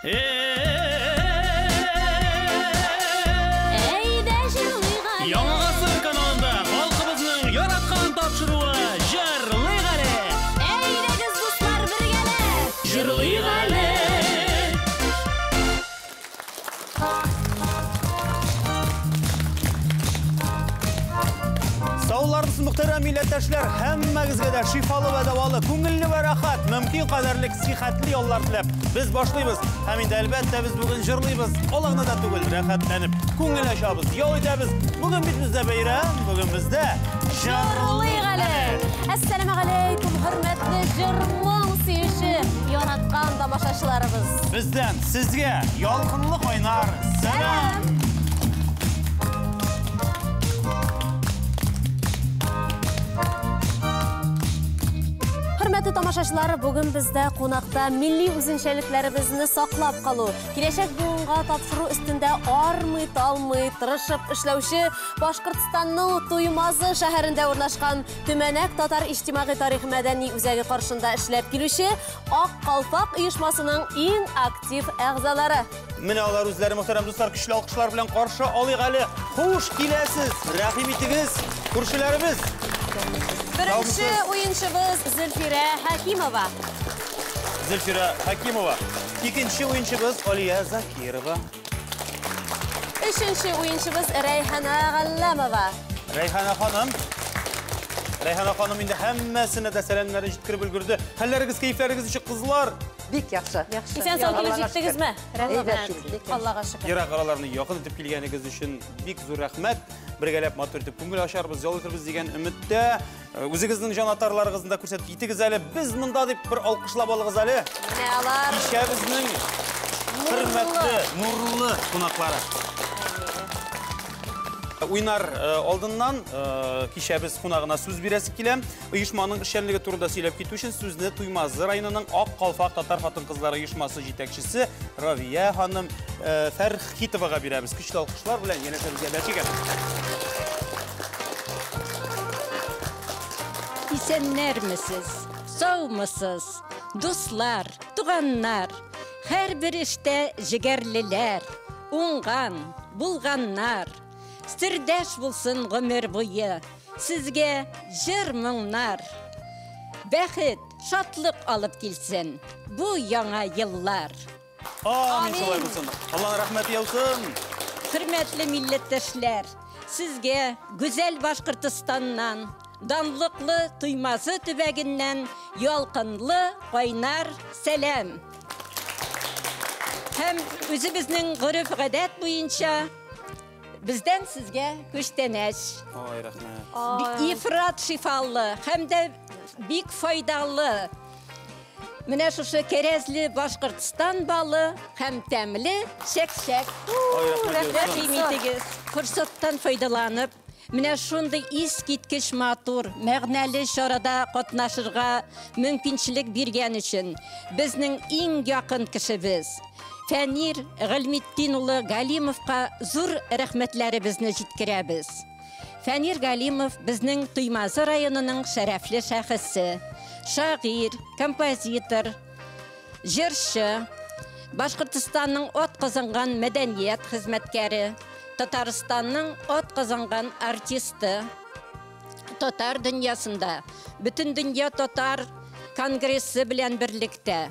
Әйдә җырлыйк әле. Яңа гасыр каналында халкыбызның яраткан тапшыруы Җырлыйк әле. Әйдәгез, дуслар, бергәләп. Җырлыйк әле. Саулармысыз, мөхтәрәм милләттәшләр, һәммәгезгә дә шифалы вә дәвалы, күңелле вә рәхәт, мөмкин кадәрлек сихәтле яллар теләп без башлыйбыз. Һәм инде әлбәттә без бүген җырлыйбыз. Алай гына да түгел, рәхәтләнеп, күңел ачабыз, ял итәбез. Бүген бит бездә бәйрәм, бүген бездә җырлыйк әле. Әссәламегаләйкүм, хөрмәтле җыр-моң сөюче, яраткан тамашачыларыбыз. Бездән сезгә ялкынлы кайнар сәлам. Хөрмәтле тамашачылар, бүген бездә кунакта милли үзенчәлекләребезне саклап калу, киләчәк буынга тапшыру өстендә армый-талмый тырышып эшләүче Башкортстанның Туймазы шәһәрендә урнашкан Төмәнәк татар иҗтимагый тарих мәдәни үзәге каршында эшләп килүче Ак калфак оешмасының иң актив әгъзалары. Менә алар үзләре, мөхтәрәм дуслар, көчле алкышлар белән каршы алыйк әле. Хуш киләсез, рәхим итегез, күршеләребез. Беренче уенчыбыз Зөлфирә Хәкимова. Зөлфирә Хәкимова. Икенче уенчыбыз Алия Закирова. Өченче уенчыбыз Рәйхана Галләмова. Рәйхана ханым. Рәйхана ханым инде һәммәсенә дә сәламнәрен җиткереп өлгерде. Хәлләрегез, кәефләрегез ничек, кызлар? Бик яхшы. Исән сау килеп җиттегезме? Әйбәт килдек. Аллага шөкер. Ерак араларны якын итеп килгәнегез өчен бик зур рәхмәт. Бергәләп матур итеп күңел ачарбыз, ял итербез дигән өметтә. Үзегезнең җанатарларыгызны да күрсәтеп китегез әле. Без монда дип бер алкышлап алыгыз әле. Менә алар. Кичәбезнең хөрмәтле, нурлы кунаклары. Уйнар алдыннан кичәбез кунагына сүз бирәсе килә. Оешманың эшчәнлеге турында сөйләп китү өчен сүзне Туймазы районының Ак калфак татар хатын-кызлары оешмасы җитәкчесе Равия ханым Фәрхитовага бирәбез. Көчле алкышлар белән янәшәбезгә дәшик. Исәннәрмесез, саумысыз, дуслар, туганнар, һәрбер эштә җегәрлеләр, уңган, булганнар. Сердәш булсын гомер буе, сезгә җыр моңнар. Бәхет, шатлык алып килсен бу яңа еллар. Амин, шулай булсын. Аллаһ рәхмәте яусын. Хөрмәтле милләттәшләр, сезгә гүзәл Башкортостаннан, данлыклы Туймазы төбәгеннән ялкынлы кайнар сәлам. Һәм үзебезнең гореф-гадәт буенча бездән сезгә күчтәнәч. Ай, рәхмәт. Ифрат шифалы һәм дә бик файдалы. Менә шушы кәрәзле Башкортстан балы һәм тәмле чәк-чәк. Ай, рәхмәт. Рәхим итегез. Форсаттан файдаланып, менә шундый искиткеч матур, мәгънәле чарада катнашырга мөмкинчелек биргән өчен безнең иң якын кешебез Фәнир Гыйльметдин улы Галимовка зур рәхмәтләребезне җиткерәбез. Фәнир Галимов безнең Туймазы районының шәрәфле шәхесе, шагыйрь, композитор, җырчы, Башкортостанның ат казанган мәдәният хезмәткәре, Татарстанның ат казанган артисты, татар дөньясында, бөтен дөнья татар конгрессы белән берлектә,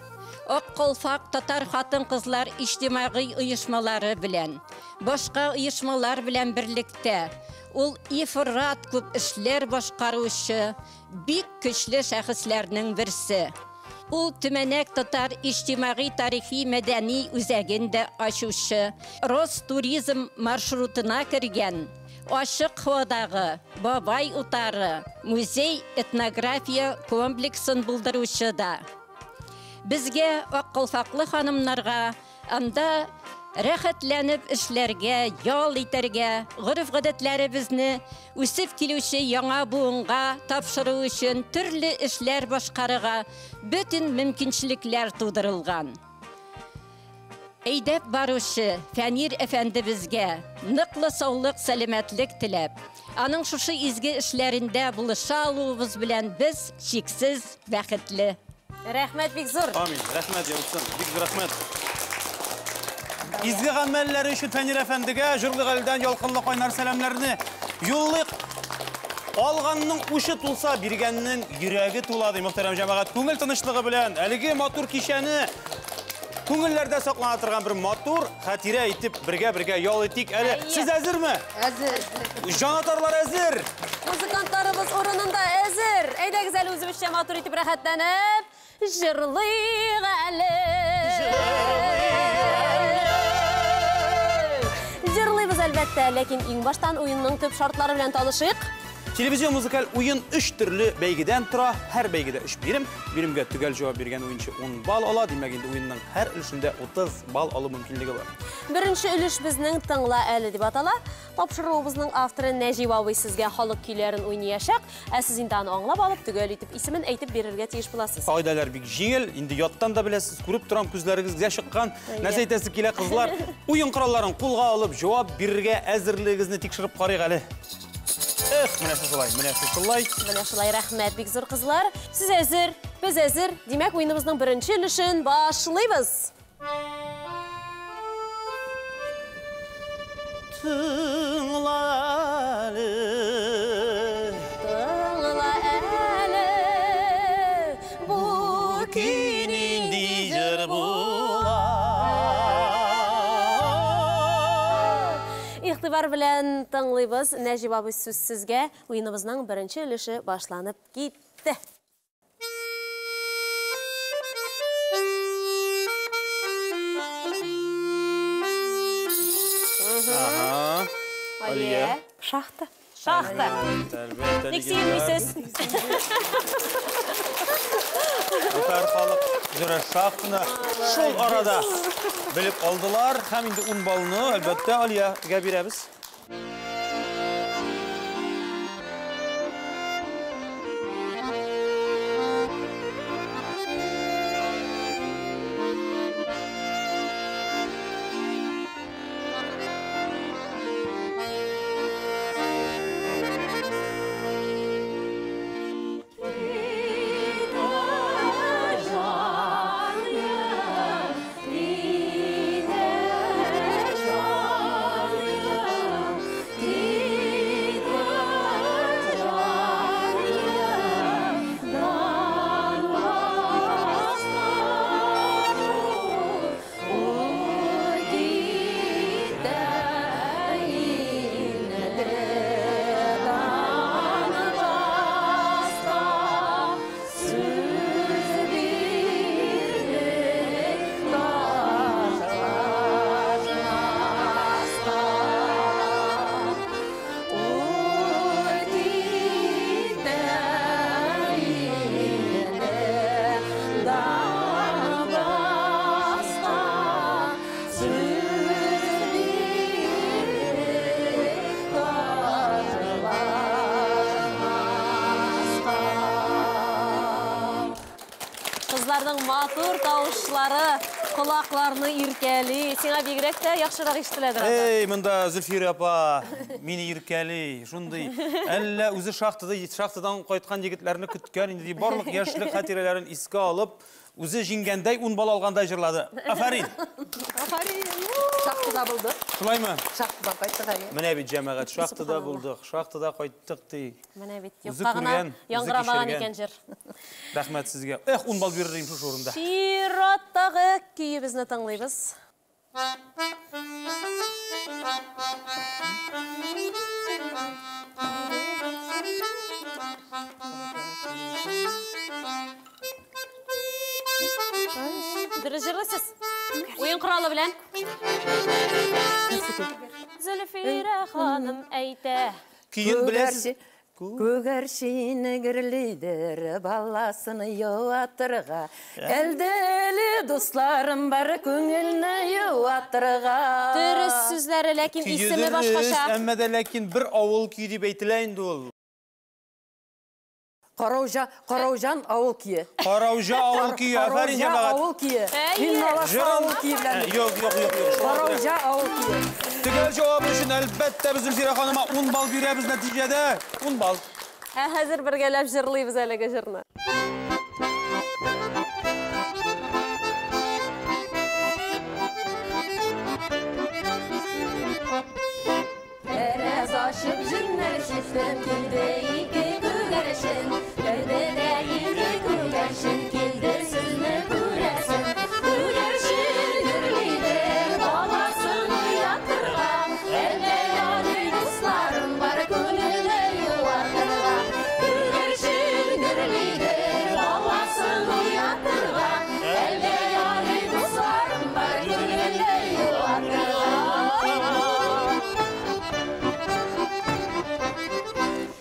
Ак калфак татар хатын-кызлар иҗтимагый оешмалары белән, башка оешмалар белән берлектә, ул ифрат күп эшләр башкаручы бик көчле шәхесләрнең берсе. Ул Төмәнәк татар иҗтимагый тарихи мәдәни үзәген дә ачучы, Ростуризм маршрутына кергән, ачык һавадагы Бабай утары музей этнография комплексын булдыручы да. Безгә ак калфаклы ханымнарга анда рәхәтләнеп эшләргә, ял итәргә, гореф-гадәтләребезне үсеп килүче яңа буынга тапшыру өчен төрле эшләр башкарырга бөтен мөмкинчелекләр тудырылган. Әйдәп баручы Фәнир әфәндебезгә ныклы саулык, сәламәтлек теләп, аның шушы изге эшләрендә булыша алуыбыз белән без чиксез бәхетле. Рәхмәт бик зур. Амин. Рәхмәт яусын. Бик зур рәхмәт. Изге гамәлләре өчен Фәнир әфәндегә Җырлык әледән ялкынлы кайнар сәламнәрне юллыйк. Алганның ушы тулса, биргәннең йөрәге тула, ди мөхтәрәм җәмәгать. Күңел тынычлыгы белән әлеге матур кичәне күңелләрдә саклана торган бер матур хатирә итеп бергә-бергә ял итик. Әле сез әзерме? Әзер. Җанатарлар әзер. Музыкантларыбыз урынында әзер. Әйдәгез әле үзебезчә матур итеп рәхәтләнеп җырлыйк әле. Җырлыйбыз әлбәттә, ләкин иң баштан уенның төп шартлары белән танышыйк. Телевизион музыкаль уен 3 төрле бәйгедән тора. Һәр бәйгедә 3 бирем. Биремгә төгәл җавап биргән уенчы 10 балл ала. Димәк, инде уенның һәр өлешендә 30 балл алу мөмкинлеге бар. Беренче өлеш безнең Тыңла әле дип атала. Тапшыруыбызның авторы Нәҗип абый сезгә халык көйләрен уйнаячак, ә сез инде аны аңлап алып, төгәл итеп исемен әйтеп бирергә тиеш буласыз. Кагыйдәләр бик җиңел, инде яттан да беләсез, күреп торам, күзләрегезгә чыккан. Нәрсә әйтәсе килә, кызлар? Уен коралларын кулга алып, җавап бирергә әзерлегегезне тикшереп карыйк әле. Эх, менә шушылай, менә шушылай. Менә шулай, рәхмәт, бик зур кызлар. Сез әзер, без әзер. Димәк, уеныбызның беренче өлешен башлыйбыз. Тыңла әле. Тыңла әле. Бу көй нинди җыр була? Игътибар белән тыңлыйбыз. Нәҗип абый, сүз сезгә. Уеныбызның беренче өлеше башланып китте. Ага. Алия. Шахта. Шахта. Ник сөенмисез? Татар халык җыры шахтаны шул арада белеп алдылар. Һәм инде 10 баллны, әлбәттә, Алиягә бирәбез. Кызларның матур тавышлары колакларны иркәли. Сиңа бигрәк тә яхшырак ишетеләдер анда. Эй, монда Зөлфирә апа мине иркәли, шундый. Әллә үзе шахтада, шахтадан кайткан егетләрне көткән инде, барлык яшьлек хатирәләрен искә алып, үзе җиңгәндәй 10 балл алгандай җырлады. Афәрин! Афәрин! Шахтада булдык. Шулаймы? Шахтадан кайттык әле. Менә бит җәмәгать, шахтада булдык, шахтада кайттык ди. Менә бит, Үзе юкка гына күргән, үзе яңгырамаган кичергән. икән җыр. Рәхмәт сезгә. Эх, 10 балл бирер идем шушы урында. Чираттагы көебезне тыңлыйбыз. Дөрес җырлыйсыз. Уен коралы белән. Зөлфирә ханым әйтә. Көен беләсез. Күгәрчен гөрлидер баласын юатырга. Әлде дусларым бар күңелне юатырга. Дөрес сүзләре, ләкин Көе исеме дөрес, башкача. Әмма дә ләкин бер авыл көе дип әйтелә инде ул. Карауҗа, Карауҗан авыл көе. Карауҗа авыл көе, афәрин җәмәгать. Карауҗа авыл көе. Әйе. Мин Наласа Җырын- авыл көе белән. Юк, юк, юк, юк. Карауҗа авыл көе. Төгәл җавап өчен әлбәттә без Зөлфирә ханыма 10 балл бирәбез нәтиҗәдә. 10 балл. Ә хәзер бергәләп җырлыйбыз әлеге җырны. ачып җимнәр сиптем, килде ике күгәрчен. Керде дә ике күгәрчен, килде сезне күрәсен. Күгәрчен гөрлидер, баласын уятырга. Әллә ярый дусларым бар, күңелне юатырга. Күгәрчен гөрлидер, баласын уятырга. Әллә ярый дусларым бар, күңелне юатырга.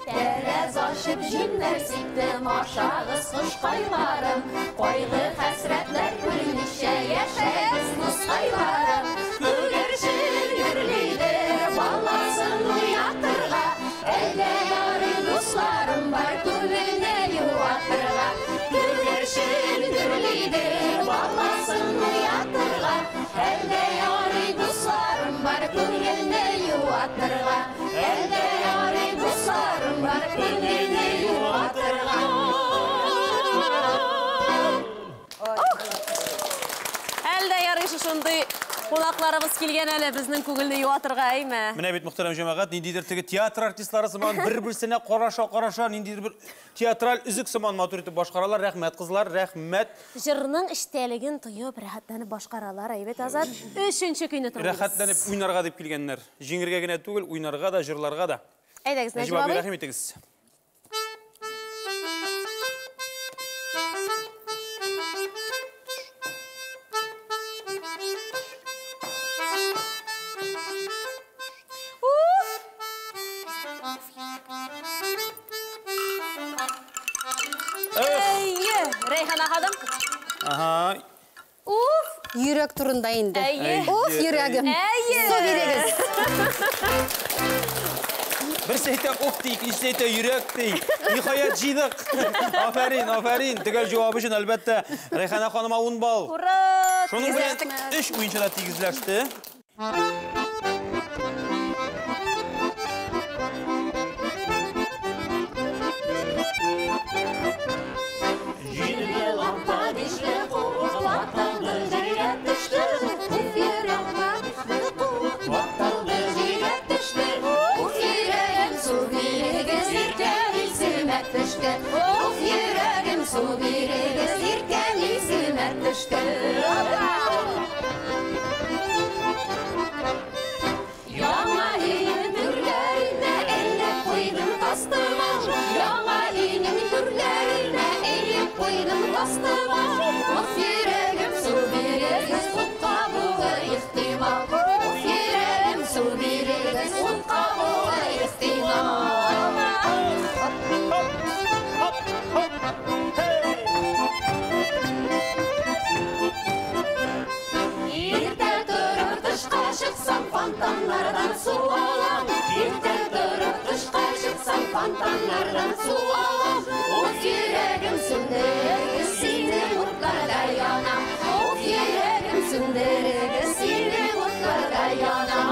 Тәрәз ачып җимнәр сиптем, ашагыз кошкайларым. Кайгы хәсрәтләр күрмичә яшәгез, дускайларым. Күгәрчен гөрлидер, баласын уятырга. Әллә ярый дусларым бар, күңелне юатырга. Күгәрчен гөрлидер, баласын уятырга. Әллә ярый дусларым бар, күңелне юатырга. Әллә ярый дусларым бар, күңелне юатырга. Әлдә ярый шушындый кунакларыбыз килгән әле безнең күңелне юатырга, әйме? Менә бит, мөхтәрәм җәмәгать, ниндидер теге театр артистлары сыман бер-берсенә караша-караша, ниндидер бер театраль өзек сыман матур итеп башкаралар. Рәхмәт, кызлар, рәхмәт. Җырның эчтәлеген тоеп, рәхәтләнеп башкаралар, әйбәт, Азат. Өченче көйне тыңлыйбыз. Рәхәтләнеп уйнарга дип килгәннәр. Җиңергә генә түгел, уйнарга да, җырларга да. Әйдәгез, Нәҗип Нәҗип абый, абый. рәхим итегез. Әйе, Рәйхана ханым. Ага. Уф, Йөрәк турында инде. Әйе. Уф, йөрәгем. Әйе. Су бирегез. Берсе әйтә уф ди, икенчесе әйтә йөрәк ди. Ниһаять җыйдык. Афәрин, афәрин. Төгәл җавап өчен әлбәттә Рәйхана ханыма 10 балл. Ура! Шуның белән 3 уенчы да тигезләште. Җиде лампа, бишле куык, ватылды, җиргә төште. Уф, йөрәгем, бишле куык, ватылды, җиргә төште. Уф, йөрәгем, су бирегез, иркәм исемә төште. Уф, йөрәгем, су бирегез, иркәм исемә төште. Яңа өйнең түрләренә элеп куйдым тастымал. Яңа өйнең түрләренә элеп куйдым тастымал. Уф, йөрәгем, су бирегез, ут кабуы ихтимал. Уф, йөрәгем, су бирегез, ут кабуы ихтимал. Хоп, хоп, хоп, хей! Иртә торып тышка чыксам, фонтаннардан су алам. Иртә торып тышка чыксам, фонтаннардан су алам. Уф, йөрәгем, сүндерегез, синең утларда янам. Уф, йөрәгем, сүндерегез, синең утларда янам.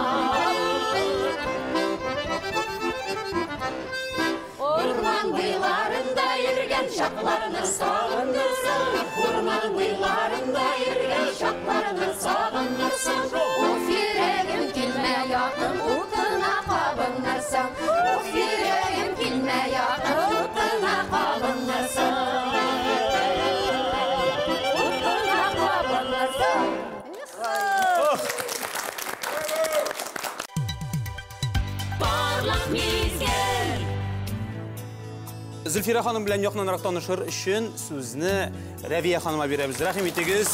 Урман буйларында йөргән чакларны сагынырсың. Урман буйларында йөргән чакларны сагынырсың. Уф, йөрәгем, килмә якын, утына кабынырсың. Уф, йөрәгем, килмә якын, утына кабынырсың. Утына кабынырсың. Парлак мизгел. Зөлфирә ханым белән якыннанрак танышыр өчен сүзне Рәвия ханыма бирәбез. Рәхим итегез.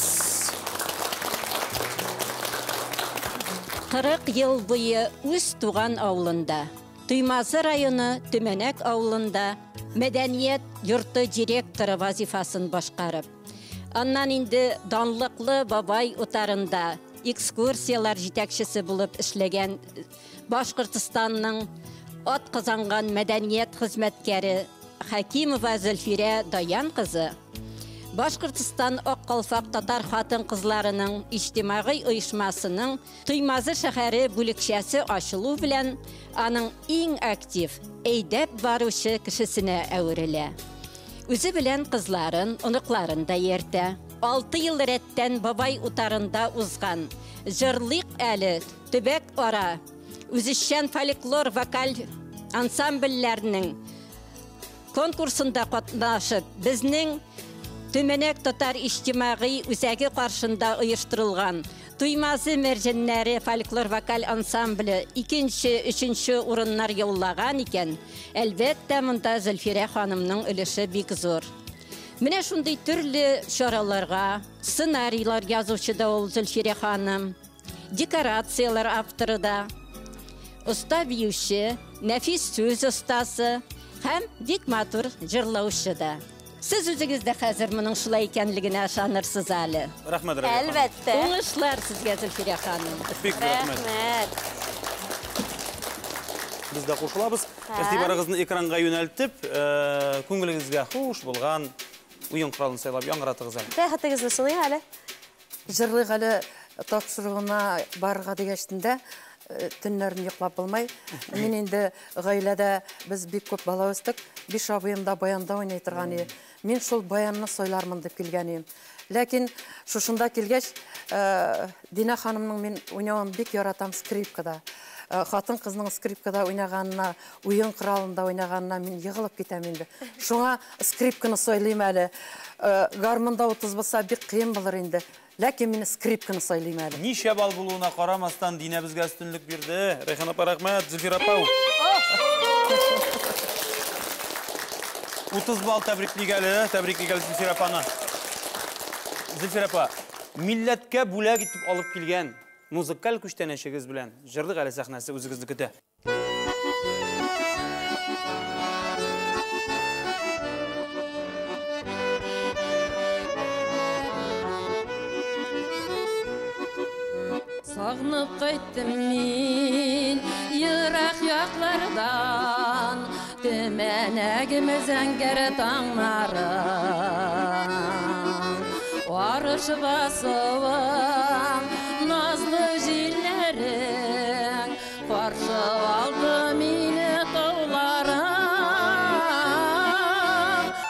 40 ел буе үз туган авылында, Туймазы районы Төмәнәк авылында мәдәният йорты директоры вазифасын башкарып, аннан инде данлыклы бабай утарында экскурсиялар җитәкчесе булып эшләгән Башкортстанның ат казанган мәдәният хезмәткәре Хәкимова Зөлфирә Даян кызы Башкортстан Ак калфак татар хатын-кызларының иҗтимагый оешмасының Туймазы шәһәре бүлекчәсе ачылу белән аның иң актив, әйдәп баручы кешесенә әверелә. Үзе белән кызларын, оныкларын да йөртә. 6 ел рәттән бабай утарында узган Җырлыйк әле төбәк ара үзешчән фольклор вокаль ансамбльләрнең конкурсында катнашып, безнең Төмәнәк татар иҗтимагый үзәге каршында оештырылган Туймазы мәрҗәннәре фольклор вокаль ансамбле икенче, өченче урыннар яулаган икән, әлбәттә, монда Зөлфирә ханымның өлеше бик зур. Менә шундый төрле чараларга сценарийлар язучы да ул Зөлфирә ханым, декорацияләр авторы да, оста биюче, нәфис сүз остасы һәм бик матур җырлаучы да. Сез үзегез дә хәзер моның шулай икәнлегенә ышанырсыз әле. Рәхмәт, Рәбия ханым. Әлбәттә. Уңышлар сезгә, Зөлфирә ханым. Бик рәхмәт. Рәхмәт. Без дә кушылабыз. Игътибарыгызны экранга юнәлтеп, күңелегезгә хуш булган уен коралын сайлап яңгыратыгыз әле. Бәхетегезне сыныйк әле. Җырлыйк әле тапшыруына барырга дигәчтендә төннәрен йоклап булмай. Мин инде гаиләдә без бик күп бала үстек. Биш абыем да баянда уйный торган иде. Мин шул баянны сайлармын дип килгән идем. Ләкин шушында килгәч, Динә ханымның мин уйнавын бик яратам скрипкада. Хатын кызның скрипкада уйнаганына, уен коралында уйнаганына мин егылып китәм инде. Шуңа скрипканы сайлыйм әле. Гармунда 30 булса бик кыен булыр инде. Ләкин мин скрипканы сайлыйм әле. Ничә балл булуына карамастан Динә безгә өстенлек бирде. Рәйхан апа, рәхмәт, Зөлфирә апа. 30 балл тәбриклик әле, тәбриклик әле Зөлфирә апаны. Зөлфирә апа, милләткә бүләк итеп алып килгән музыкаль күчтәнәчегез белән җырлык әле сәхнәсе үзегезне көтә. Сагынып кайттым мин ерак яклардан, Төмәнәгем зәңгәр таңнарын, Арыш басуың, назлы җилләрең, каршы алды мине тауларың.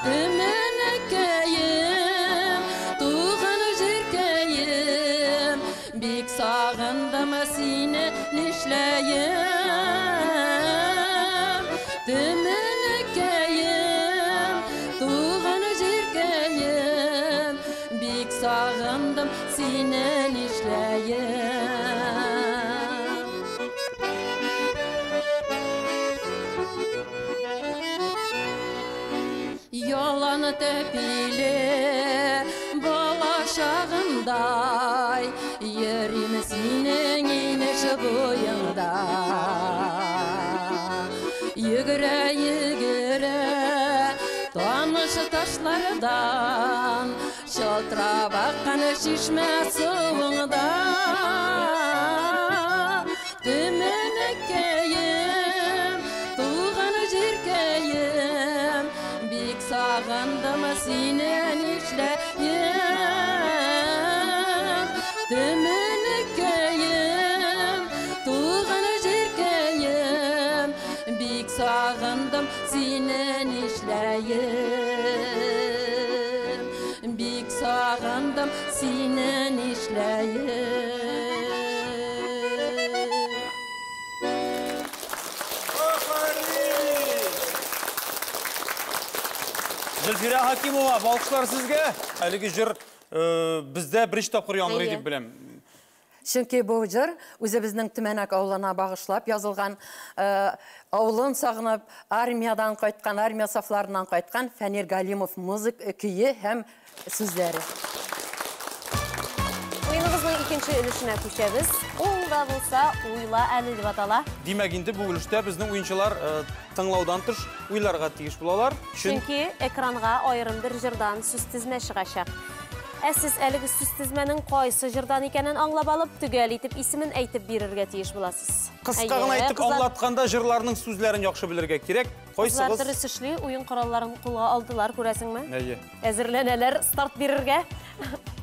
Төмәнәкәем, туган җиркәем, бик сагындым сине, нишләем? Төмәнәкәем, туган җиркәем, бик сагындым сине, нишләем? Ялан тәпиле бала чагымдай, йөрим синең инеш буеңда. Йөгерә, йөгерә, таныш ташлардан, чылтырап аккан чишмә суыңда. Төмәнәкәем, туган җиркәем, бик сагындым сине, нишләем? Төмәнәкәем, туган җиркәем, бик сагындым сине, нишләем? Бик сагындым сине, нишләем? Зөлфирә Хакимова, алкышлар сезгә. Әлеге җыр бездә беренче тапкыр яңгырый дип беләм. Чөнки бу җыр үзебезнең Төмәнәк авылына багышлап язылган, авылын сагынып, армиядан кайткан, армия сафларыннан кайткан Фәнир Галимов музык көе һәм сүзләре. Уеныбызның икенче өлешенә күчәбез. Ул да булса уйла әле дип атала. Димәк, инде бу өлештә безнең уенчылар тыңлаудан тыш уйларга тиеш булалар. Чөнки экранга аерым бер җырдан сүз тезмә чыгачак. Ә сез әлеге сүз тезмәнең кайсы җырдан икәнен аңлап алып, төгәл итеп исемен әйтеп бирергә тиеш буласыз. Кыска гына Әйе, итеп кызлар. аңлатканда җырларның сүзләрен яхшы белергә кирәк. Кызлар Кайсыгыз? дөрес эшли, уен коралларын кулга алдылар, күрәсеңме? Әйе. Әзерләнәләр старт бирергә.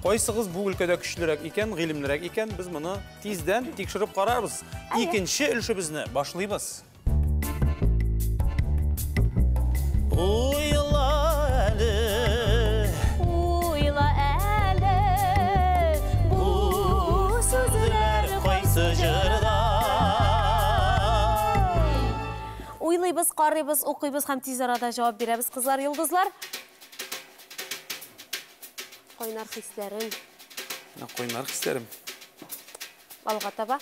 Кайсыгыз бу өлкәдә көчлерәк икән, гыйлемлерәк икән, без моны тиздән тикшереп карарбыз. Әйе. Икенче өлешебезне башлыйбыз. Уйла әле, Уйла әле, бу сүзләр кайсы җырда? Уйлыйк Тыңлыйбыз, карыйбыз, укыйбыз һәм тиз арада җавап бирәбез, кызлар, йолдызлар. Кайнар хисләрем. Кайнар хисләрем. Алга таба.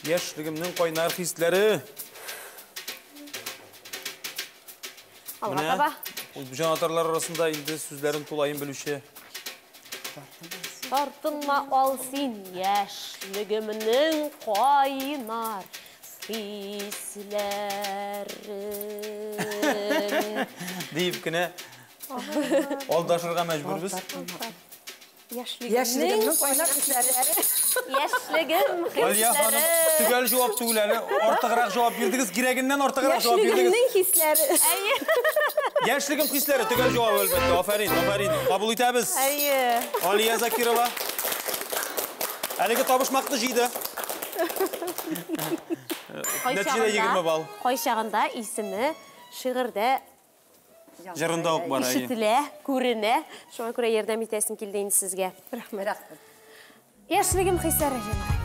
Яшьлегемнең кайнар хисләре. Алга таба. Җанатарлар арасында инде сүзләрен тулаем белүче. Тартынма ал син яшьлегемнең кайнар хисләрен. Дип кенә алдашырга мәҗбүрбез. Яшьлегемнең кайнар хисләре. Яшьлегем Алия ханым, хисләре. төгәл җавап түгел әле, артыграк җавап бирдегез, кирәгеннән артыграк җавап бирдегез. Яшьлегемнең хисләре. Әйе. Яшьлегем хисләре, төгәл җавап әлбәттә. Афәрин, афәрин. Кабул итәбез. Әйе. Алия Закирова. Әлеге табышмакны җыйды. Нәтиҗәдә 20 балл. Кайчагында исеме шигырьдә Җырында ук бар, әйе. ишетелә, күренә. Шуңа күрә ярдәм итәсем килде инде сезгә. Рәхмәт. Яшьлегем хисләре, җәмәгать.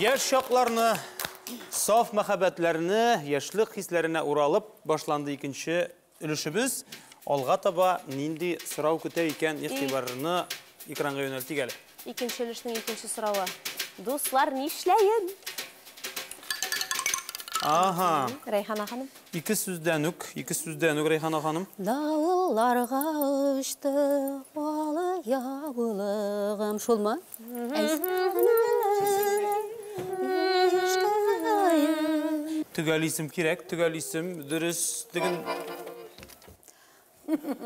Яшь чакларны, саф мәхәббәтләрне, яшьлек хисләренә уралып башланды икенче өлешебез. Алга таба нинди сорау көтә икән, игътибарны экранга юнәлтик әле. Икенче өлешнең икенче соравы. Дуслар, нишләем? Ага. Рәйхана ханым. Ике сүздән үк, ике сүздән үк, Рәйхана ханым. Давылларга очты алы ябылыгым. Шулмы? Төгәл исем кирәк, төгәл исем, дөреслеген.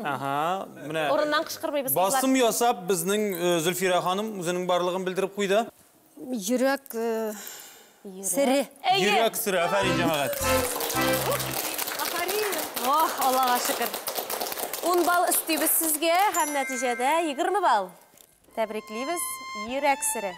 Ага, менә. Урыннан кычкырмыйбыз, кызлар. Басым ясап безнең Зөлфирә ханым үзенең барлыгын белдереп куйды. Йөрәк сере. Йөрәк сере, афәрин, җәмәгать. Афәрин. Ох, Аллага шөкер. 10 балл өстибез сезгә һәм нәтиҗәдә 20 балл. Тәбриклибез, йөрәк сере.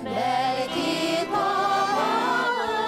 Бәлки табам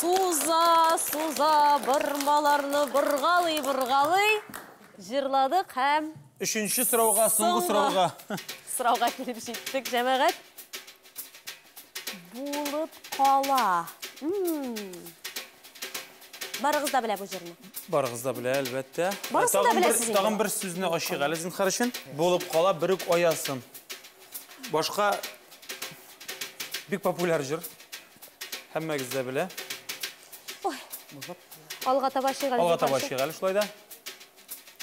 Суза, суза, бормаларны боргалый, боргалый җырладык һәм Өченче сорауга, соңгы сорауга. Сорауга килеп җиттек, җәмәгать. Булып кала. Барыгыз да белә бу җырны. Барыгыз да белә, әлбәттә. Барысын да беләсез инде. Тагын бер сүзне ачыйк әле, зинһар өчен. Булып кала берүк аясын. Башка бик популяр җыр. Һәммәгез дә белә. Ой. Алга таба чыгып әле. Алга таба чыгып әле шулай да.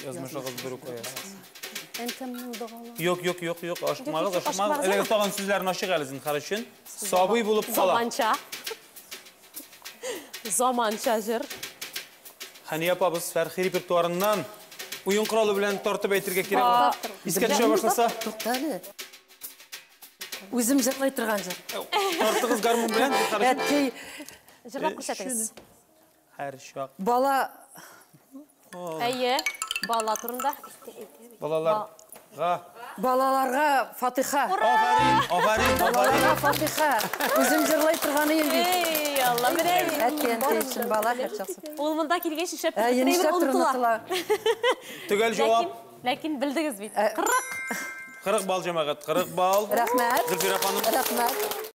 Язмышыгыз берүк аясын. Әнкәмнең догалары. Юк, юк, юк, юк, ашыкмагыз, ашыкмагыз. Әлеге тагын сүзләрен ачык әле, зинһар өчен. Сабый булып кала. Заманча. Заманча җыр. Хәния апабыз Фәрхи репертуарыннан уен коралы белән тартып әйтергә кирәк. Искә төшә башласа. Тукта әле. Үзем җырлый торган җыр. Тартыгыз гармун белән. Әткәй. Җырлап күрсәтегез. Һәр чак. Бала. Әйе, бала турында. Балаларга. Балаларга фатиха. Афәрин, афәрин, афәрин. Балаларга фатиха. Үзем җырлый торган идем бит. Эй, Алла, менә. Әткәй, әнкәй өчен бала һәрчак. Ул монда килгәч нишләп онытыла. Төгәл җавап. Ләкин белдегез бит. 40. 40 балл, җәмәгать, 40 балл. Рәхмәт. Зөлфирә ханым. Рәхмәт.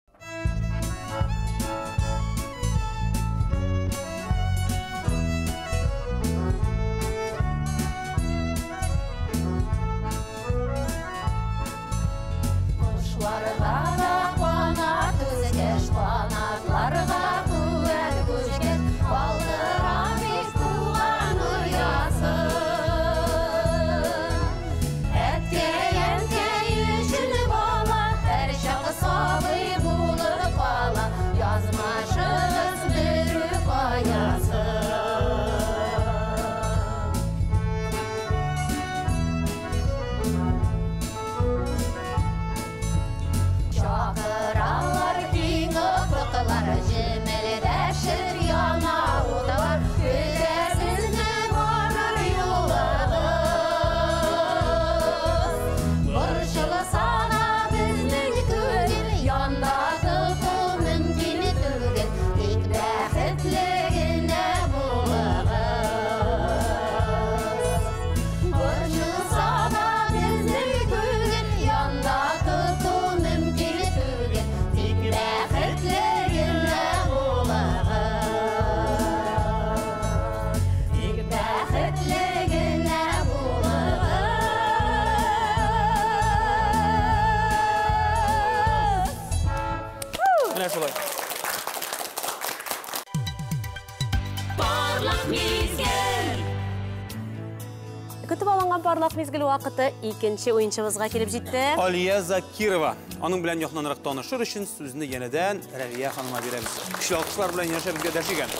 Көтеп алынган парлак мизгел вакыты икенче уенчыбызга килеп җитте. Алия Закирова. Аның белән якыннанрак танышыр өчен сүзне янәдән Рәвия ханымга бирәбез. Көчле алкышлар белән янәшәбезгә дәшик әле.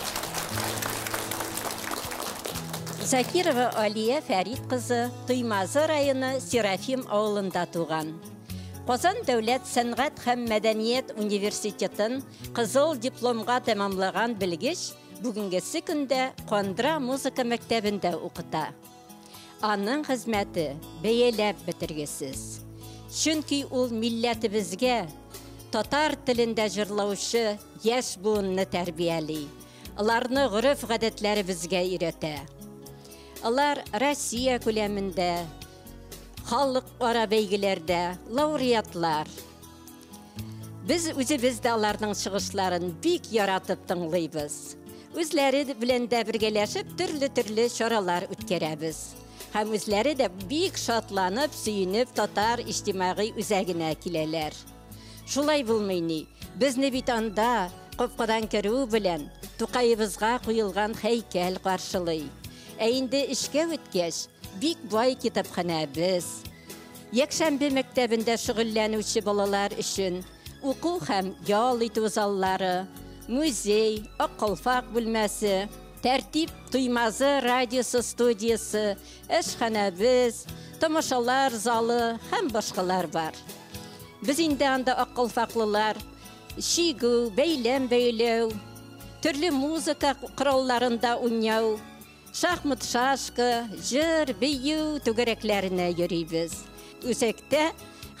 Закирова Алия Фәрит кызы Туймазы районы Серафим авылында туган. Казан дәүләт сәнгать һәм мәдәният университетын кызыл дипломга тәмамлаган белгеч бүгенгесе көндә Кандра музыка мәктәбендә укыта. Аның хезмәте бәяләп бетергесез. Чөнки ул милләтебезгә татар телендә җырлаучы яшь буынны тәрбияли. Аларны гореф-гадәтләребезгә өйрәтә. Алар Россия күләмендә, халыкара бәйгеләрдә лауреатлар. Без үзебез дә аларның чыгышларын бик яратып тыңлыйбыз. Үзләре белән дә бергәләшеп төрле-төрле чаралар үткәрәбез. Һәм үзләре дә бик шатланып, сөенеп татар иҗтимагый үзәгенә киләләр. Шулай булмый ни? Безне бит анда капкадан керү белән Тукаебызга куелган һәйкәл каршылый. Ә инде эшкә үткәч, бик бай китапханәбез. Якшәмбе мәктәбендә шөгыльләнүче балалар өчен уку һәм ял итү заллары, музей, Ак калфак бүлмәсе, Тәртип Туймазы радиосы студиясе, эшханәбез, тамашалар залы һәм башкалар бар. Без инде анда ак калфаклылар чигү, бәйләм бәйләү, төрле музыка коралларында уйнау, шахмат, шашка, җыр, бию түгәрәкләренә йөрибез. Үзәктә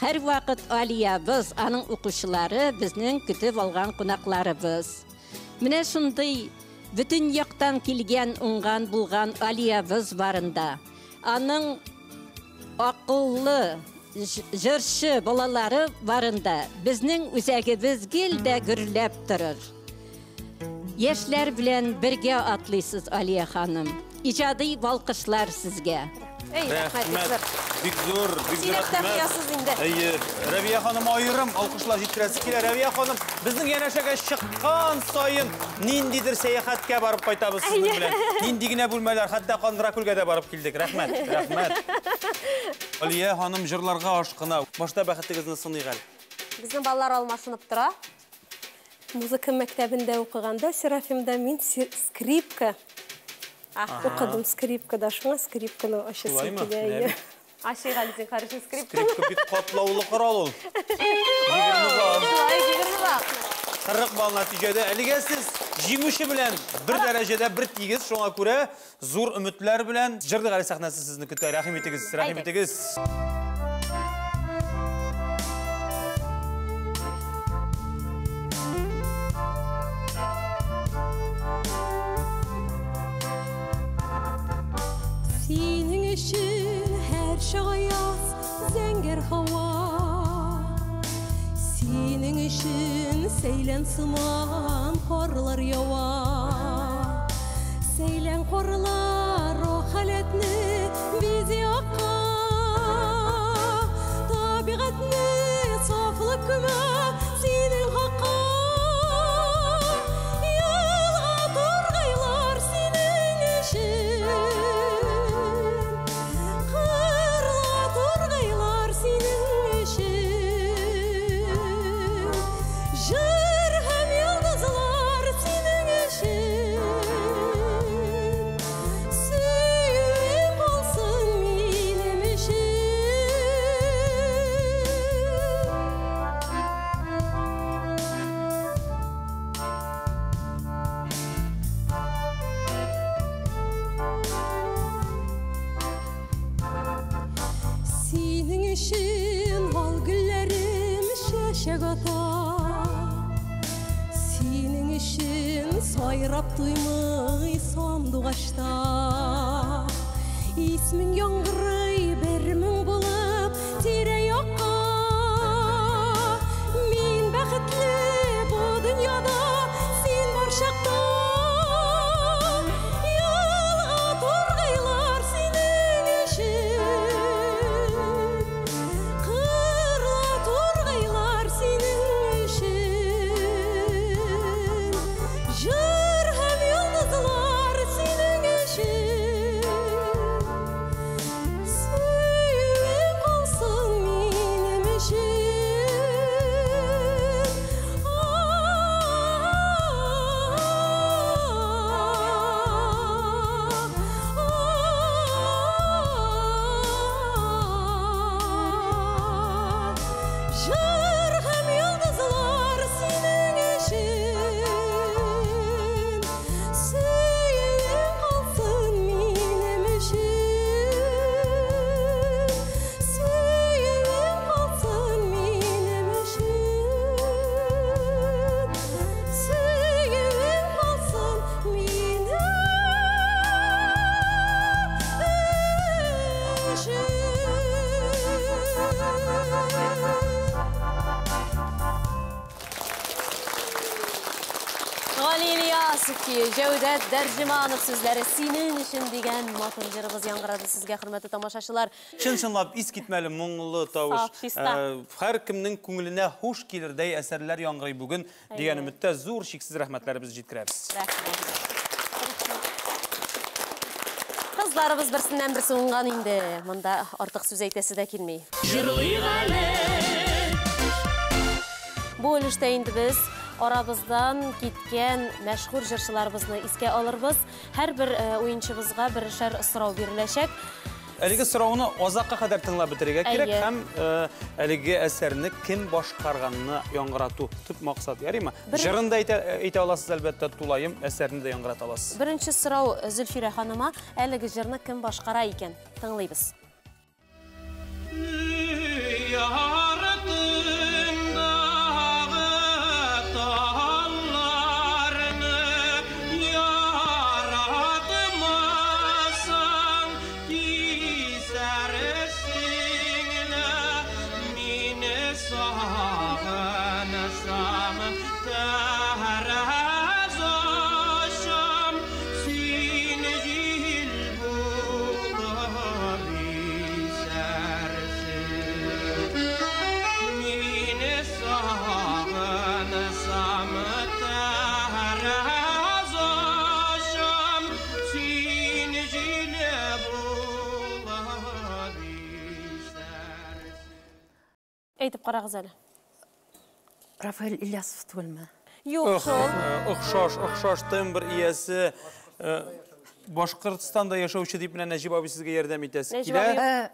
һәр вакыт Алиябыз, аның укучылары, безнең көтеп алган кунакларыбыз. Менә шундый бөтен яктан килгән уңган булган Алиябыз барында. Аның акыллы җырчы балалары барында безнең үзәгебез гел дә гөрләп торыр. Яшьләр белән бергә атлыйсыз, Алия ханым. Иҗади балкышлар сезгә. Эй, рәхмәт. Бик зур, бик зур рәхмәт. Инде. Әйе, Рәвия ханым аерым алкышлар җиткерәсе килә. Рәвия ханым, безнең янәшәгә чыккан саен ниндидер сәяхәткә барып кайтабыз сезнең белән. Нинди генә бүлмәләр, хәтта Кандракүлгә дә барып килдек. Рәхмәт, рәхмәт. Алия ханым җырларга ашкына. Башта бәхетегезне сыныйк әле. Безнең балалар алмашынып тора. Музыка мәктәбендә укыганда Серафимда мин скрипка укыдым, скрипкада, шуңа скрипканы ачасы килә. Ашыйк әле син каршы скрипка. Скрипка бик катлаулы корал ул. 20 балл. Шулай, 20 балл. 40 балл нәтиҗәдә. Әлегә сез җиңүче белән бер дәрәҗәдә бер тигез, шуңа күрә зур өметләр белән Җырлык әле сәхнәсе сезне көтә. Рәхим итегез, рәхим итегез. Синең өчен һәр чагаяз зәңгәр һава, синең өчен сәйлән сыман карлар ява. Сәйлән карлар халәтне бизи акка, табигатьне сафлык күмә синең хакка. Елга тургайлар синең өчен, кырла тургайлар синең өчен, җыр һәм йолдызлар синең өчен. Сөюем булсын минем өчен. Синең өчен ал гөлләрем чәчәк ата, синең өчен сайрап туймый сандугачта. Исмең яңгырый бер моң булып тирә-якка. Мин бәхетле бу дөньяда син бар чакта. Елга тургайлар синең өчен, кырла тургайлар синең өчен, җыр һәм йолдызлар синең өчен. Сөюем калсын минем өчен. Җыр һәм йолдызлар синең өчен. Сөюем калсын минем өчен. Сөюем калсын минем өчен. Сөюем калсын минем өчен. Гали Ильясов көе, Җәүдәт Дәрҗеманов сүзләре синең өчен дигән матур җырыбыз яңгырады сезгә, хөрмәтле тамашачылар. Чын-чынлап искитмәле моңлы тавыш. Саф, чиста. Һәркемнең күңеленә хуш килердәй әсәрләр яңгырый бүген дигән өметтә зур чиксез рәхмәтләребезне җиткерәбез. Рәхмәт. Кызларыбыз берсеннән берсе уңган инде. Монда артык сүз әйтәсе дә килми. Җырлыйк әле. Бу өлештә инде без арабыздан киткән мәшһүр җырчыларыбызны искә алырбыз. Һәрбер уенчыбызга бершәр сорау биреләчәк. Әлеге сорауны азакка кадәр тыңлап бетерергә кирәк Әйе. һәм әлеге әсәрне кем башкарганны яңгырату төп максат, ярыймы? Җырын да әйтә аласыз, әлбәттә, тулаем әсәрне дә яңгырата аласыз. Беренче сорау Зөлфирә ханыма, әлеге җырны кем башкара икән? Тыңлыйбыз. Яртындагы талларның карагыз әле. Рафаэль Ильясов түгелме? Юк шул. Охшаш, охшаш тембр иясе. Башкортстанда яшәүче дип менә Нәҗип абый сезгә ярдәм итәсе килә.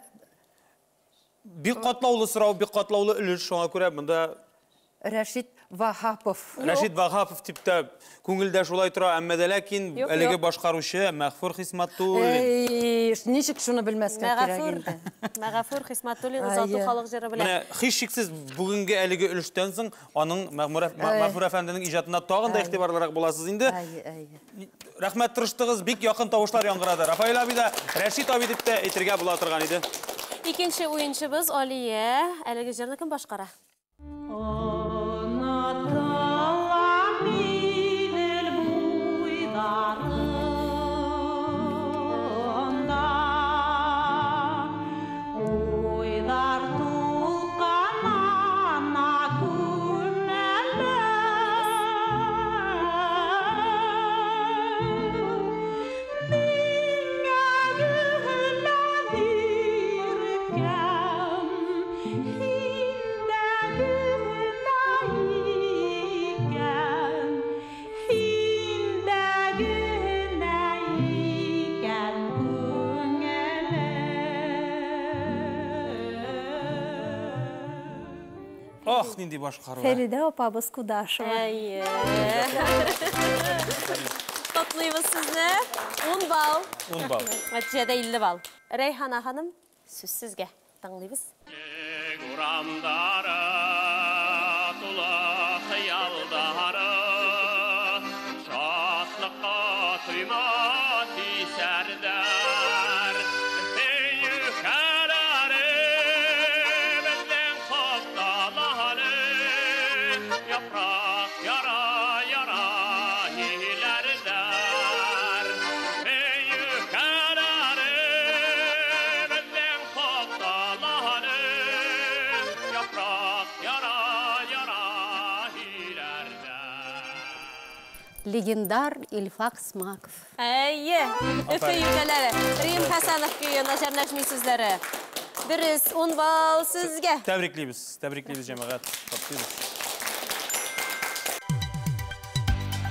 Бик катлаулы сорау, бик катлаулы өлеш, шуңа күрә монда Рәшит Ваһапов. Рәшит Ваһапов дип тә күңелдә шулай тора, әмма дә ләкин әлеге башкаручы Мәгъфур Хисматуллин. Эй, ничек шуны белмәскә кирәк инде. Мәгъфур Хисматуллин озату халык җыры белән. Менә һичшиксез бүгенге әлеге өлештән соң аның Мәгъфур әфәнденең иҗатына тагын да игътибарлырак буласыз инде. Рәхмәт, тырыштыгыз, бик якын тавышлар яңгырады. Рафаэль абый да, Рәшит абый дип тә әйтергә була торган иде. Икенче уенчыбыз Алия. Әлеге җырны кем башкара? Ах, нинди башкару. Фәридә апабыз Кудашева. Әйе. Котлыйбыз сезне. 10 балл. 10 балл. Нәтиҗәдә 50 балл. Рәйхана ханым, сүз сезгә. Тыңлыйбыз. Урамдары тулы хыялдары, шатлыкка туймас исәрдәр. Легендар Илфак Смаков. Әйе, Өфе юкәләре. Рим Хәсәнов көе, Наҗар Нәҗми сүзләре. Дөрес, 10 балл сезгә. Тәбриклибез, тәбриклибез, җәмәгать. Котлыйбыз.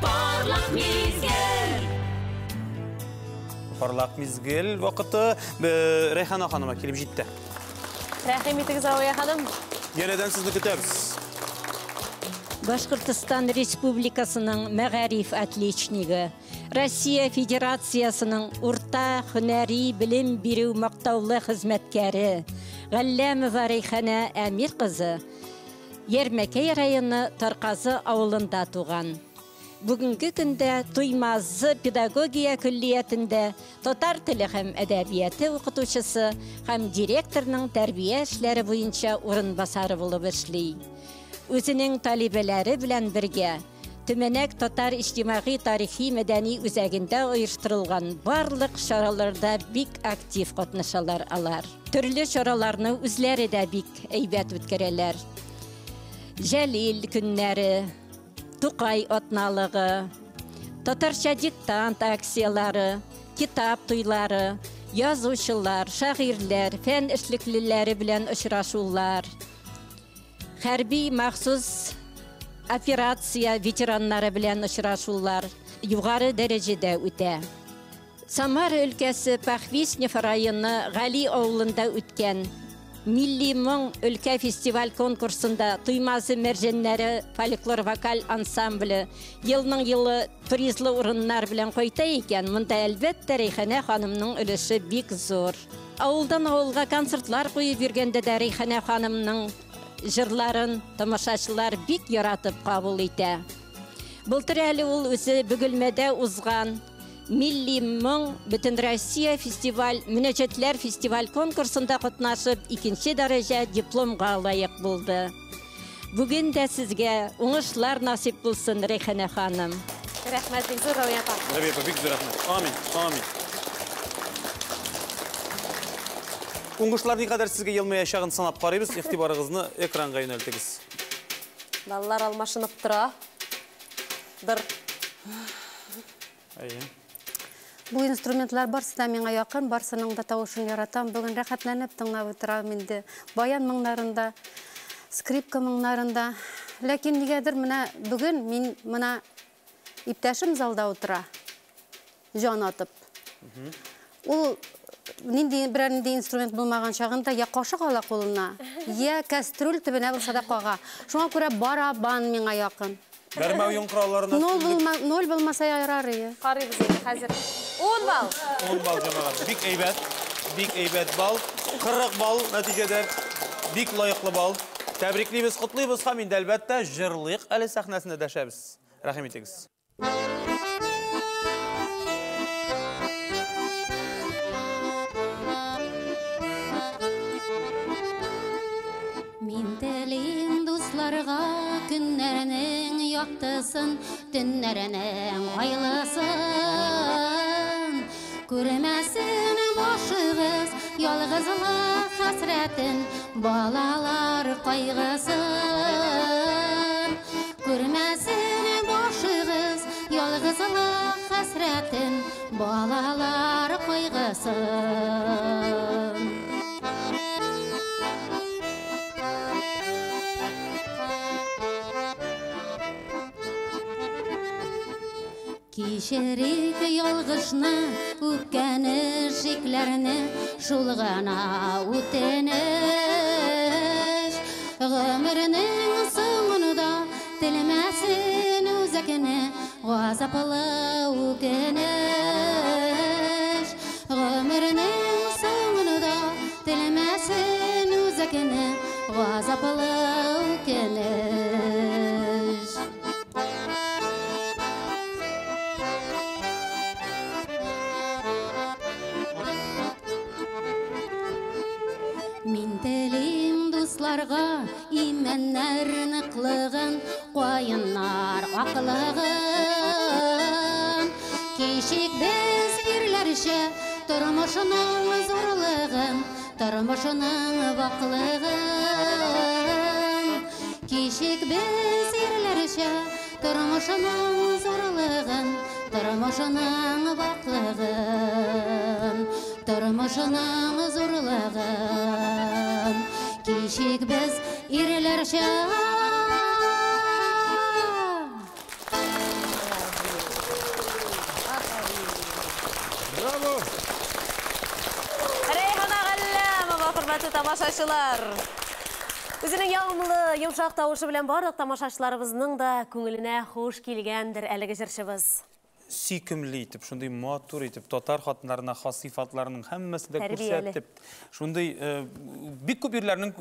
Парлак мизгел. Парлак мизгел вакыты Рәйхана ханыма килеп җитте. Рәхим итегез, Равия ханым. Янәдән сезне көтәбез. Башкортостан Республикасының мәгариф отличнигы, Россия Федерациясының урта һөнәри белем бирү мактаулы хезмәткәре Галләмова Рәйхана Әмир кызы Ярмәкәй районы Тарказы авылында туган. Бүгенге көндә Туймазы педагогия көллиятендә татар теле һәм әдәбияты укытучысы һәм директорның тәрбия эшләре буенча урынбасары булып эшли. Үзенең талибәләре белән бергә Төмәнәк татар иҗтимагый тарихи мәдәни үзәгендә оештырылган барлык чараларда бик актив катнашалар алар. Төрле чараларны үзләре дә бик әйбәт үткәрәләр. Җәлил көннәре, Тукай атналыгы, татарча диктант акциялары, китап туйлары, язучылар, шагыйрьләр, фән эшлеклеләре белән очрашулар, хәрби махсус операция ветераннары белән очрашулар югары дәрәҗәдә үтә. Самара өлкәсе Похвистнев районы Гали авылында үткән Милли моң өлкә фестиваль конкурсында Туймазы мәрҗәннәре фольклор вокаль ансамбле елның елы призлы урыннар белән кайта икән, монда әлбәттә Рәйхана ханымның өлеше бик зур. Авылдан авылга концертлар куеп йөргәндә дә Рәйхана ханымның җырларын тамашачылар бик яратып кабул итә. Былтыр әле ул үзе Бөгелмәдә узган Милли моң Бөтенроссия фестиваль, мөнәҗәтләр фестиваль конкурсында катнашып, икенче дәрәҗә дипломга лаек булды. Бүген дә сезгә уңышлар насыйп булсын, Рәйхана ханым. Рәхмәт, бик зур, Равия апа. Равия апа, бик зур рәхмәт. Амин, амин. Уңышлар никадәр сезгә елмаячагын санап карыйбыз. Игътибарыгызны экранга юнәлтегез. Баллар алмашынып тора. Бер. Әйе. Бу инструментлар барсы да миңа якын, барсының да тавышын яратам. Бүген рәхәтләнеп тыңлап утырам инде. Баян моңнарында, Скрипка моңнарында. Ләкин нигәдер менә бүген мин менә иптәшем залда утыра, җан атып. Ул нинди берәр нинди инструмент булмаган чагында я кашык ала кулына, я кәстрүл төбенә булса да кага. Шуңа күрә барабан миңа якын. Бәрмә уен коралларына Ноль булмаса ярар ие. Карыйбыз инде хәзер. 10 балл. 10 балл җәмәгать. Бик әйбәт. Бик әйбәт балл. 40 балл нәтиҗәдә. Бик лаеклы балл. Тәбриклибез, котлыйбыз һәм инде әлбәттә җырлыйк әле сәхнәсендә дәшәбез. Рәхим итегез. Мин телим дусларга көннәрнең яктысын, төннәрнең айлысын. Күрмәсен башыгыз ялгызлык хәсрәтен, балалар кайгысын. Күрмәсен башыгыз ялгызлык хәсрәтен, балалар кайгысын. Кичерик ялгышны, үпкәне, шикләрне, шул гына үтенеч. Гомернең соңында телмәсен үзәкне, газаплы үкенеч. Гомернең соңында телмәсен үзәкне, газаплы үкенеч. Мин телим дусларга имәннәр ныклыгын, каеннар аклыгын. Кичик без ирләрчә тормышының зурлыгын, тормышының ваклыгын. Кичик без ирләрчә тормышының зурлыгын, тормышының ваклыгын, тормышының зурлыгын. Кичик без ирләрчә. Браво! Рәйхана Галләмова, хөрмәтле тамашачылар. Үзенең ягымлы, йомшак тавышы белән барлык тамашачыларыбызның да күңеленә хуш килгәндер әлеге җырчыбыз. Сөйкемле итеп, шундый матур итеп, татар хатыннарына хас сыйфатларының һәммәсен дә Тәрбияле. күрсәтеп, шундый бик күп ирләрнең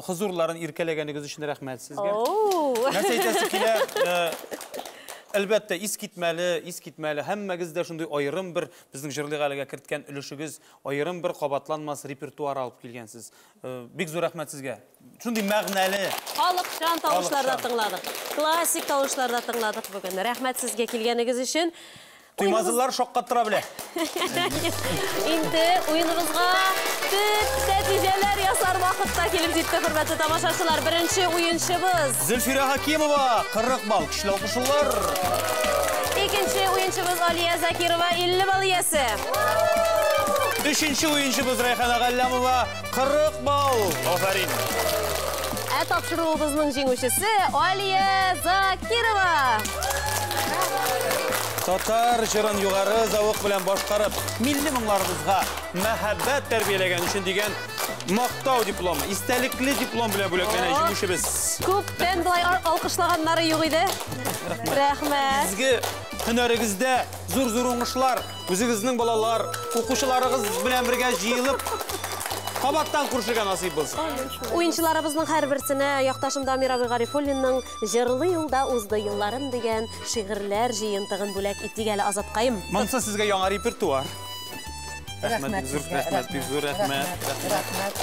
хозурларын иркәләгәнегез өчен рәхмәт сезгә. Оу! Нәрсә әйтәсе килә? Әлбәттә, искитмәле, искитмәле. Һәммәгез дә шундый аерым бер безнең җырлык әлегә керткән өлешегез, аерым бер кабатланмас репертуар алып килгәнсез. Бик зур рәхмәт сезгә. Шундый мәгънәле. Халыкчан тавышларда Халыкчан. тыңладык. Классик тавышларда тыңладык бүген. Рәхмәт сезгә килгәнегез өчен. Туймазылар шаккатыра белә. Инде уеныбызга төп нәтиҗәләр ясар вакытта килеп җитте, хөрмәтле тамашачылар. Беренче уенчыбыз Зөлфирә Хакимова, 40 балл, көчле алкышлар. Икенче уенчыбыз Алия Закирова, 50 балл иясе. Өченче уенчыбыз Рәйхана Галләмова, 40 балл. Афәрин. Ә тапшыруыбызның җиңүчесе Алия Закирова. Татар җырын югары зәвык белән башкарып, милли моңнарыбызга мәхәббәт тәрбияләгән өчен дигән мактау дипломы, истәлекле диплом белән бүләкләнә җиңүчебез. Күптән болай алкышлаганнары юк иде. Рәхмәт. Изге һөнәрегездә зур-зур уңышлар, үзегезнең балалар, укучыларыгыз белән бергә җыелып, кабаттан күрешергә насыйп булсын. Уенчыларыбызның һәрберсенә якташым Дамир абый Гарифуллинның Җырлы юлда узды елларым дигән шигырьләр җыентыгын бүләк итик әле Азаткаем. Монысы сезгә яңа репертуар. Рәхмәт, Рәхмәт бик зур сезгә, рәхмәт, бик зур рәхмәт. Рәхмәт.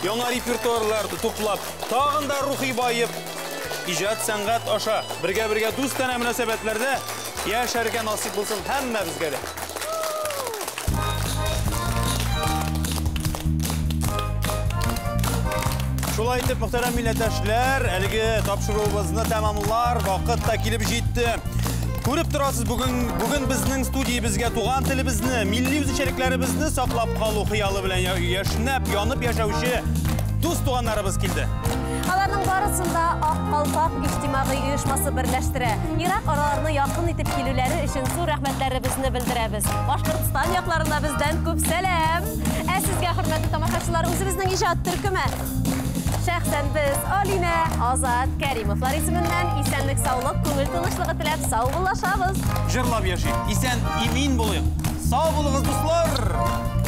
Яңа репертуарлар туплап, тагын да рухи баеп, иҗат сәнгать аша бергә-бергә дустанә мөнәсәбәтләрдә яшәргә насыйп булсын һәммәбезгә дә. Шулай итеп, мөхтәрәм милләттәшләр, әлеге тапшыруыбызны тәмамлар вакыт та килеп җитте. Күреп торасыз, бүген безнең студиябезгә туган телебезне, милли үзенчәлекләребезне саклап калу хыялы белән яшьнәп, янып яшәүче дус туганнарыбыз килде. Аларның барысын да Ак калфак иҗтимагый оешмасы берләштерә. Ерак араларны якын итеп килүләре өчен зур рәхмәтләребезне белдерәбез. Башкортстан якларына бездән күп сәлам. Ә сезгә, хөрмәтле тамашачылар, үзебезнең иҗат төркеме. Шәхсән без Алинә, Азат Кәримовлар исеменнән исәнлек, саулык, күңел тынычлыгы теләп саубуллашабыз. Җырлап яшик, исән, имин булыйк. Сау булыгыз, дуслар!